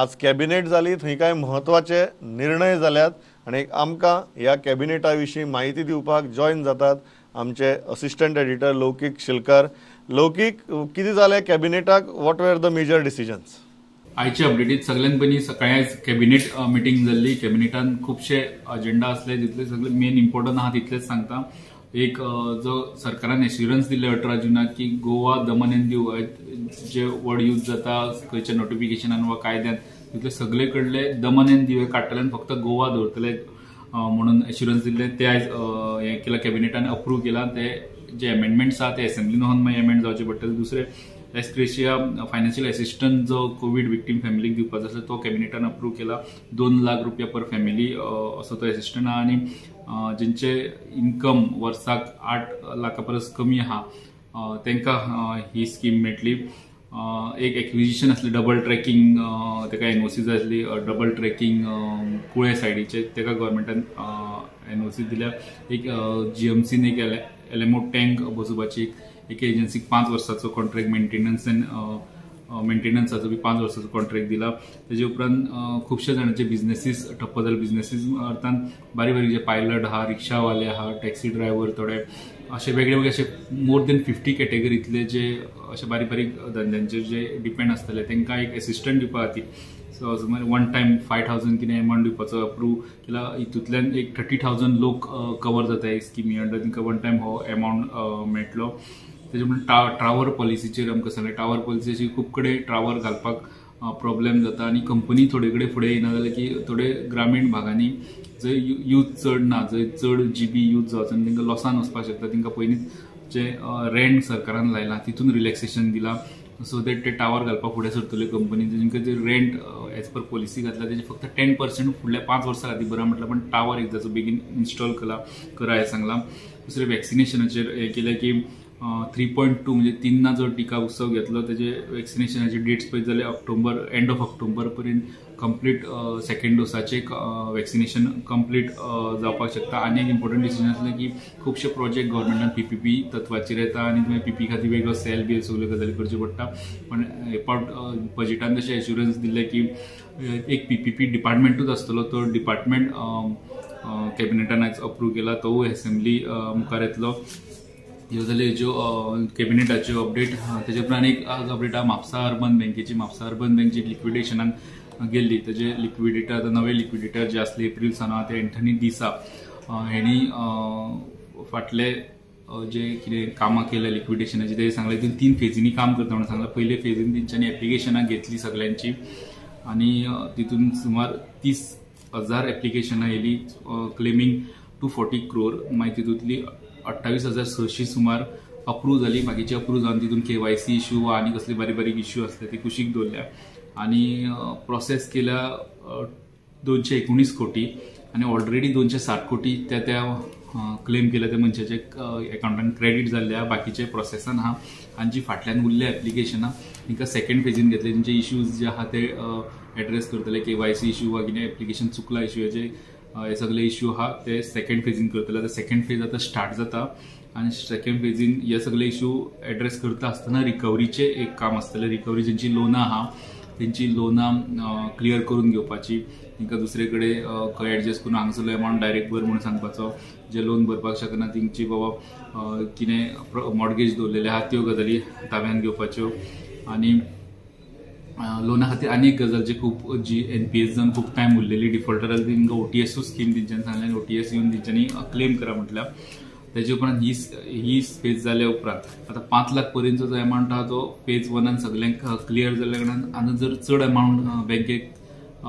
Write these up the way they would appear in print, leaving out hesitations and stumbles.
आज कॅबिनेट जाली, थंय कांय म्हत्वाचे निर्णय जाल्यात आनी आमकां ह्या कॅबिनेटा विशीं म्हायती दिवपाक जॉयन जातात आमचे असिस्टंट एडिटर लौकीक शिलकार. लौकीक, कितें जालें कॅबिनेटाक? What were the major decisions? आयचे अपडेटीत सगळ्यात पयलीं सकाळी आयज कॅबिनेट मिटींग जाल्ली. कॅबिनेटान खुबशे अजेंडा आसले, जितले सगळे मेन इम्पॉर्टंट आहा तितलेच सांगता. एक जो सरकारान एश्युरन्स दिल्ले 18 जूनाक की गोवा दमन एंड दीव जे वर्ड यूज जाता खंयच्या नोटिफिकेशनान वा कायद्यान तितले सगळे कडले दमन एंड दीव काडटले आनी फक्त गोवा दवरतले म्हणून एश्युरन्स दिल्ले. ते आयज हें केलां, कॅबिनेटान अप्रूव केलां. ते जे एमेंडमेंट्स आहा ते एसेंब्लीन वचून मागीर एमेंड जावचे पडटले. दुसरे एस-ग्रेशिया फायनान्शियल एसिस्टंट जो कोवीड विक्टीम फॅमिलीक दिवपाचो आसलो तो कॅबिनेटान अप्रूव केला. 2 लाख रुपया पर फॅमिली असो तो एसिस्टंट आहा आनी जेंचे इन्कम वर्साक 8 लाखा परस कमी आहा तांकां ही स्कीम मेळटली. एक एक्विजिशन आसली डबल ट्रॅकिंग, ताका एनओसी जाय आसली डबल ट्रॅकिंग कुळे सायडीचे, ताका गव्हर्मेंटान एनओसी दिल्या. एक जीएमसीन एक एलएमओ टँक बसोवपाची एक एजन्सीक 5 वर्साचो कॉन्ट्रॅक्ट, मेंटेनन्स एंड मेंटेनन्साचो बी 5 वर्साचो कॉन्ट्रॅक्ट दिला. तेजे उपरांत खुबशे जाणांचे बिजनेसीस ठप्प जाले. बिजनेसीस अर्थान बारीक बारीक जे पायलट आहा, रिक्षावाले आहा, टॅक्सी ड्रायव्हर, थोडे अशे वेगळे वेगळे अशे मोर देन 50 कॅटेगरीतले जे अशे बारीक बारीक धंद्यांचेर जे डिपेंड आसतले तांकां एक एसिस्टंट दिवपा खातीर सो सुमार वन टायम 5000 कितें एमावंट दिवपाचो अप्रूव केला. हितूंतल्यान एक 30,000 लोक कवर जाता हे स्किमी अंडर, तांकां वन टायम हो एमावंट मेळटलो. तेजे उपरांत ट्रावर पॉलिसीचेर आमकां सांगलें. टावर पॉलिसीची खूब कडेन ट्रावर घालपाक प्रॉब्लेम जाता आनी कंपनी थोडे कडेन फुडें येना जाल्यार की थोडे ग्रामीण भागांनी जंय यूज चड ना, जंय चड जीबी यूज जावचो आनी तांकां लॉसान वचपाक शकता, तांकां पयलींच जे रेंट सरकारान लायलां तितून रिलॅक्सेशन दिलां सो that ते टावर घालपाक फुडें सरतल्यो कंपनी. तांकां जे रेंट एज पर पॉलिसी घातला तेजे फक्त 10% फुडल्या 5 वर्सां खातीर बरें म्हटल्यार, पण टावर एकदाचो बेगीन इन्स्टॉल करा हें सांगलां. दुसरें वॅक्सिनेशनाचेर हें केलें की 3.2 म्हणजे 3 जो टिका उत्सव घेतलो तेजे वॅक्सिनेशनाचे डेट्स पळयत जाल्यार ऑक्टोबर, एंड ऑफ ऑक्टोबर पर्यंत कंप्लीट सेकंड डोसाचे वॅक्सिनेशन कंप्लीट जावपाक शकता. आनी एक इम्पॉर्टंट डिसिजन आसलें की खुबशे प्रोजेक्ट गव्हर्मेंटान पीपीपी तत्वाचेर येता आनी तुवें पीपी खातीर वेगळो सेल बी सगल्यो गजाली करच्यो पडटा. पण हे पावट बजेटान तशें एश्युरन्स दिल्लें की एक पीपीपी डिपार्टमेंटूच आसतलो, तो डिपार्टमेंट कॅबिनेटान आयज अप्रूव केला, तोवूय एसेंब्ली मुखार येतलो. ह्यो जाल्यो ज्यो कॅबिनेटाच्यो अपडेट. तेजे उपरांत एक अपडेट आहा म्हापसा अर्बन बँकेची. म्हापसा अर्बन बँक जी लिक्विडेशनाक गेल्ली तेजे लिक्विडेटर आतां नवे लिक्विडेटर जे आसले एप्रील सावन आहा ते एंथनी डिसा हेणी फाटले जे कितें कामां केल्या लिक्विडेशनाची ते सांगलें. तितून 3 फेजींनी काम करता म्हणून सांगलां. पयले फेजीन तेंच्यांनी एप्लिकेशनां घेतली सगल्यांची आनी तितून सुमार 30,000 एप्लिकेशनां येयली क्लेमींग 240 क्रोर. मागीर तितूंतली 28,600 सुमार अप्रूव जाली. बाकीचे अप्रूव जावन तितून केवायसी इशू वा आनी कसले बारीक बारीक इशू आसले ते कुशीक दवरल्या आनी प्रोसेस केल्या 219 कोटी आनी ऑलरेडी 260 कोटी त्या त्या क्लेम केल्या त्या मनशाचे एकावंटान क्रेडीट जाल्ले आहा. बाकीचे प्रोसेसान आहा आनी जी फाटल्यान उरल्या एप्लिकेशनां तांकां सेकंड फेजीन घेतले. तेंचे इश्यूज जे आहा ते एड्रेस करतले, केवायसी इशू वा कितें एप्लिकेशन चुकला इशू हेजे हे सगळे इश्यू आहा ते सेकंड फेजीन करतले. आतां सेकंड फेज आतां स्टार्ट जाता आनी सेकंड फेजीन हे सगळे इश्यू एड्रेस करता आसतना रिकवरीचें एक काम आसतलें. रिकवरी जेंची लोनां आहा तेंची लोनां क्लियर करून घेवपाची, तांकां दुसरे कडेन खंय एडजस्ट करून हांगासरलो एमावंट डायरेक्ट भर म्हणून सांगपाचो. जे लोन भरपाक शकना तेंची बाबा कितें मॉर्गेज दवरलेले आहा त्यो गजाली ताब्यान घेवपाच्यो. आनी लोना खातीर आनी एक गजाल जी खूब जी एनपीएस जावन खूब टायम उरलेली डिफॉल्टर जाल्यार तांकां ओटीएसूच स्कीम तेंच्यांनी सांगलें आनी ओटीएस येवन तेंच्यांनी क्लेम करा म्हटल्यार. तेजे उपरांत ही फेज जाल्या उपरांत आतां 5 लाख पर्यंतचो जो एमावंट आहा तो फेज 1 सगल्यांक क्लियर जाल्ल्या कारणान आनी जर चड एमावंट बँकेक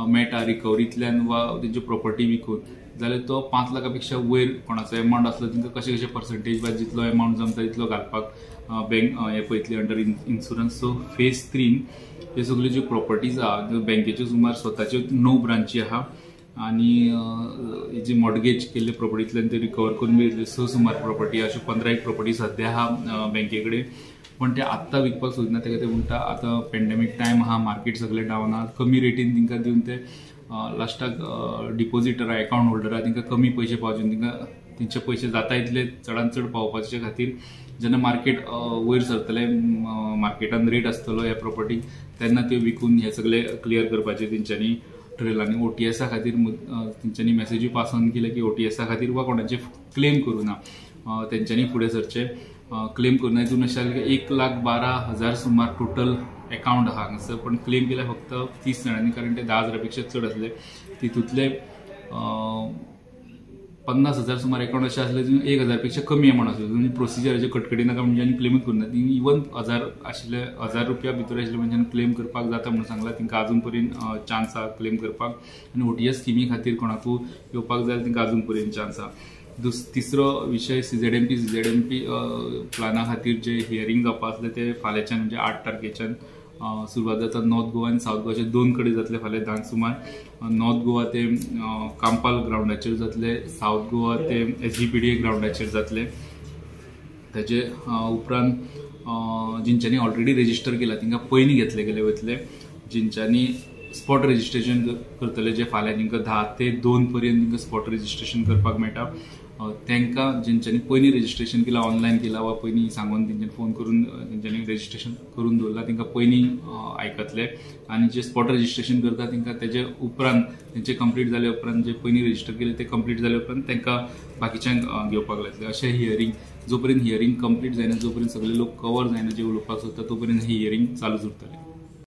मेळटा रिकवरींतल्यान वा तेंची प्रॉपर्टी विकून जाल्यार तो 5 लाखा पेक्षा वयर कोणाचो एमावंट आसलो तांकां कशे कशे पर्संटेज वा जितलो एमावंट जमता तितलो घालपाक बँक हें पळयतली अंडर इन्शुरन्स. सो फेज 3 ह्यो सगल्यो ज्यो प्रॉपर्टीज आहा त्यो बँकेच्यो सुमार स्वताच्यो 9 ब्रांची आहा आनी जी मॉर्गेज केल्ले प्रॉपर्टींतल्यान ते रिकवर करून बी 6 सुमार प्रॉपर्टी अश्यो 15 एक प्रॉपर्टी सद्या आहा बँके कडेन. पण ते आत्तां विकपाक सोदिना, तेका ते म्हणटा आतां पेंडेमीक टायम आहा, मार्केट सगळें डावन आहा, कमी रेटीन तांकां दिवन ते लास्टाक डिपोजिटरा एकावंट होल्डरा तांकां कमी पयशे पावचे, तांकां तेंचे पयशे जाता इतले चडान चड पावपाचे खातीर जेन्ना मार्केट वयर सरतले, मार्केटान रेट आसतलो ह्या प्रॉपर्टीक, तेन्ना त्यो विकून हे सगळे क्लियर करपाचे तेंच्यांनी ठरयलां. आनी ओटीएसा खातीर तेंच्यांनी मॅसेजूय पास ऑन केले की ओटीएसा खातीर वा कोणाचे क्लेम करूं ना तेंच्यांनी फुडें सरचें. क्लेम करूं ना हितून अशें जालें की 1,12,000 सुमार टोटल एकावंट आहा हांगासर, पण क्लेम केल्या फक्त 30 जाणांनी, कारण ते 10,000 पेक्षा चड आसले. तितूंतले 50,000 सुमार एकावंट अशें आसले तितून 1,000 पेक्षा कमी अमावंट आसले. म्हणजे प्रोसिजराचे कटकटी नाका म्हणजे क्लेमूच करूं ना. इवन 1,000 आशिल्ले, 1,000 रुपया भितर आशिल्ले मनशान क्लेम करपाक जाता म्हणून सांगला, तांकां आजून पर्यंत चान्स आहा क्लेम करपाक. आनी ओटीएस स्किमी खातीर कोणाकूय येवपाक जाय तांकां आजून पर्यंत चान्स आहा. तिसरो विशय सीझेडएमपी प्लाना खातीर जे हियरींग जावपा आसलें ते फाल्यांच्यान म्हणजे 8 तारखेच्यान सुरवात जाता. नॉर्थ गोवा आनी सावथ गोवाचे 2 कडेन जातले फाल्यां 10 सुमार. नॉर्थ गोवा ते कांपाल ग्रावंडाचेर जातले, सावथ गोवा ते SGPDA ग्रावंडाचेर जातले. ताजे उपरांत जिंच्यांनी ऑलरेडी रेजिस्टर केला तांकां पयलीं घेतले गेले वतले, जिंच्यांनी स्पॉट रेजिस्ट्रेशन करतले जे फाल्यां तांकां 10 ते 2 पर्यंत तांकां स्पॉट रेजिस्ट्रेशन करपाक मेळटा. तांकां जेंच्यांनी पयलीं रेजिस्ट्रेशन केलां, ऑनलायन केलां वा पयलीं सांगून तेंच्यांनी फोन करून तेंच्यांनी रेजिस्ट्रेशन करून दवरलां तांकां पयलीं आयकतले. आनी जे स्पॉट रेजिस्ट्रेशन करता तांकां तेजे उपरांत तेंचे कंप्लीट जाले उपरांत जे पयलीं रेजिस्टर केले ते कंप्लीट जाले उपरांत तांकां बाकीच्यांक घेवपाक लागतले. अशें हियरींग जो पर्यंत हियरींग कंप्लीट जायना, जो पर्यंत सगळे लोक कवर जायना जे उलोवपाक सोदता तो पर्यंत हियरींग चालूच उरतलें.